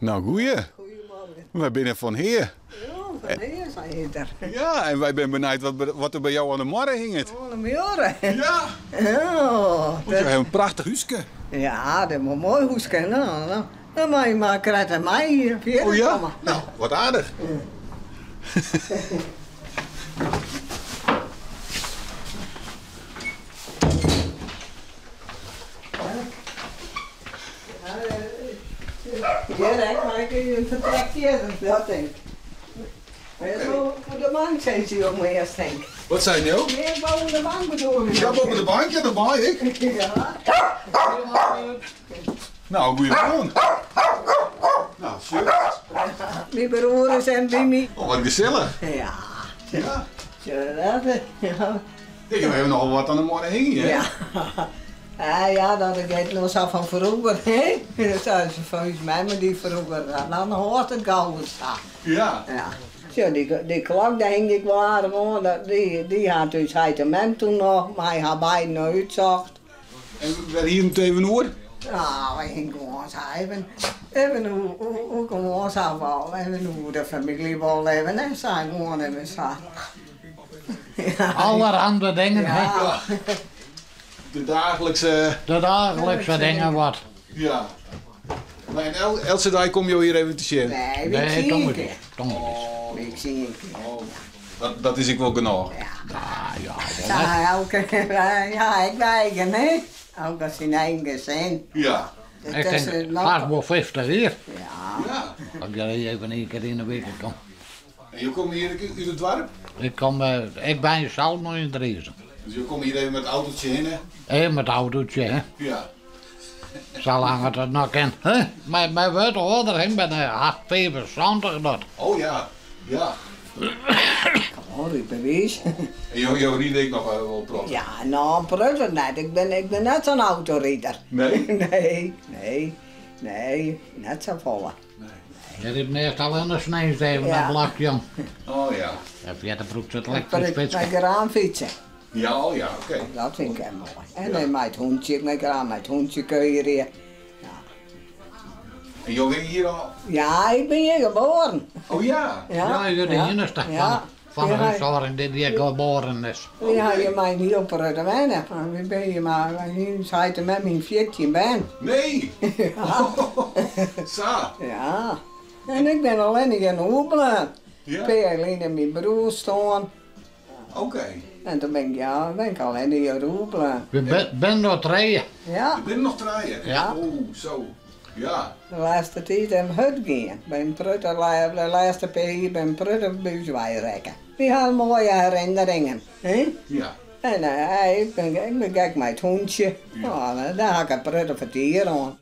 Nou, goeie. Goedemorgen. Wy binne fan Hea. Ja, fan Hea, sei hy der. Ja, en wy binne benijd wat, wat der by jou oan de muorre hinget. Oan de muorre? Ja. Oh, Want jo hawwe in prachtich húske. Ja, dat is in moai húske. No, no. Dan mei je mar krekt mei hier fierder Oh ja? komme. Nou, wat aardich. Hjir ek, mar ik in fertrek fierder, dat tink ik. Op de bank sizze se jo meast, tink ik. Wat sei jo? Mear boven de bank bedoel ik. Ja, boppe de bank, ja, dat mei ik. Ja. Nou, goeiemoarn. Nou, sjoch. Myn broer is en by my. Oh, wat gesellich. Ja. Ja. Sjoch dat, ja. Ik ha even nochal wat oan de muorre hingjen, hè? Ja. Ja, ja, dat giet noch sa fan froeger, hè? Dat is fan ús memme dy froeger. Dan hâldt it gau sa. Ja. Ja. Sjoch, dy, dy klok dêr hing ik wol aardich oan. Dat, dy, dy hat ús heit en mem toen noch mei har beiden noch útsocht. En wêr hienen it even oer? Nou, wy hienen gewoan sa even, even oer, oer gewoan sa wol, even oer de famylje wol even en sa, gewoan even sa. Ja. Allerhande dingen, hè? Ja. De daaglikse... De daaglikse dingen wat. Ja. Maar en el, eltse dei komme jo hjir even te sjen? Nee, wy Nee, tsien tongersdei. kear. Tongersdei. Wy tsien kear. Oh, dat, dat is ek wol genôch. Ja. Ja, ja, wol Sa, net. elke, ja, ek eigen, hè? Elk syn eigen gesin. Ja. Ik Het is, tink, nog- hast wol 50 jier. Ja. Ja. Dat ik even ien kear yn 'e wike kom. En jo komme hjir ek út it doarp? Ik kom, ik ben zelf noch yn Driezum. Dus jo komme hjir even mei it autootsje hinne? Even mei it autootsje, hè. Ja. Salang it noch kin. Hè? My, my wurdt âlder, ik bin hast 75 dat. Oh ja, ja. Oh, rydbewiis. En jo, jo ride ek noch wol in protte? Ja, no, in protte net. Ik bin net sa'n autorider. Nee? Nee, nee, nee, net safolle. Je rydt meastal allinne sneins even Ja. nei Blokje. Oh ja. En fierder brûkt se it Ik elektrysk mei fytske. graach fytse. Ja, oh ja, oké. Dat fyn ik ek moai. En dan mei it hûntsje, ik mei graach mei it hûntsje kuierje. En jo wenje hjir al? Ja, ik bin hjir geboren. Oh ja? Ja, Ja, je de iennichste fan de Ja. húshâlding dy't hjir geboren is. Wy ha hjir mei in hiel protte wenne. Wy binne hjir mar, ús heit en mem hiene 14 bern. Nee! Ja. Sa! Ja. En ik bin allinnich hjir oerbleaun. Ja. In pear jier lyn is myn broer stoarn. Oké. En toen bin ik, ja, bin ik allinnich hjir oerbleaun. Wy binne noch trije. Ja. Der binne noch trije? Ja. Oeh, zo. Ja. De lêste tiid is it hurd gien. By in protte, de lêste pear jier binne in protte by ús weirekke. Wy ha moaie herinneringen. Hè? Ja. En ik bin gek mei it hûntsje. Ja. No, dêr ha ik in protte fertier oan.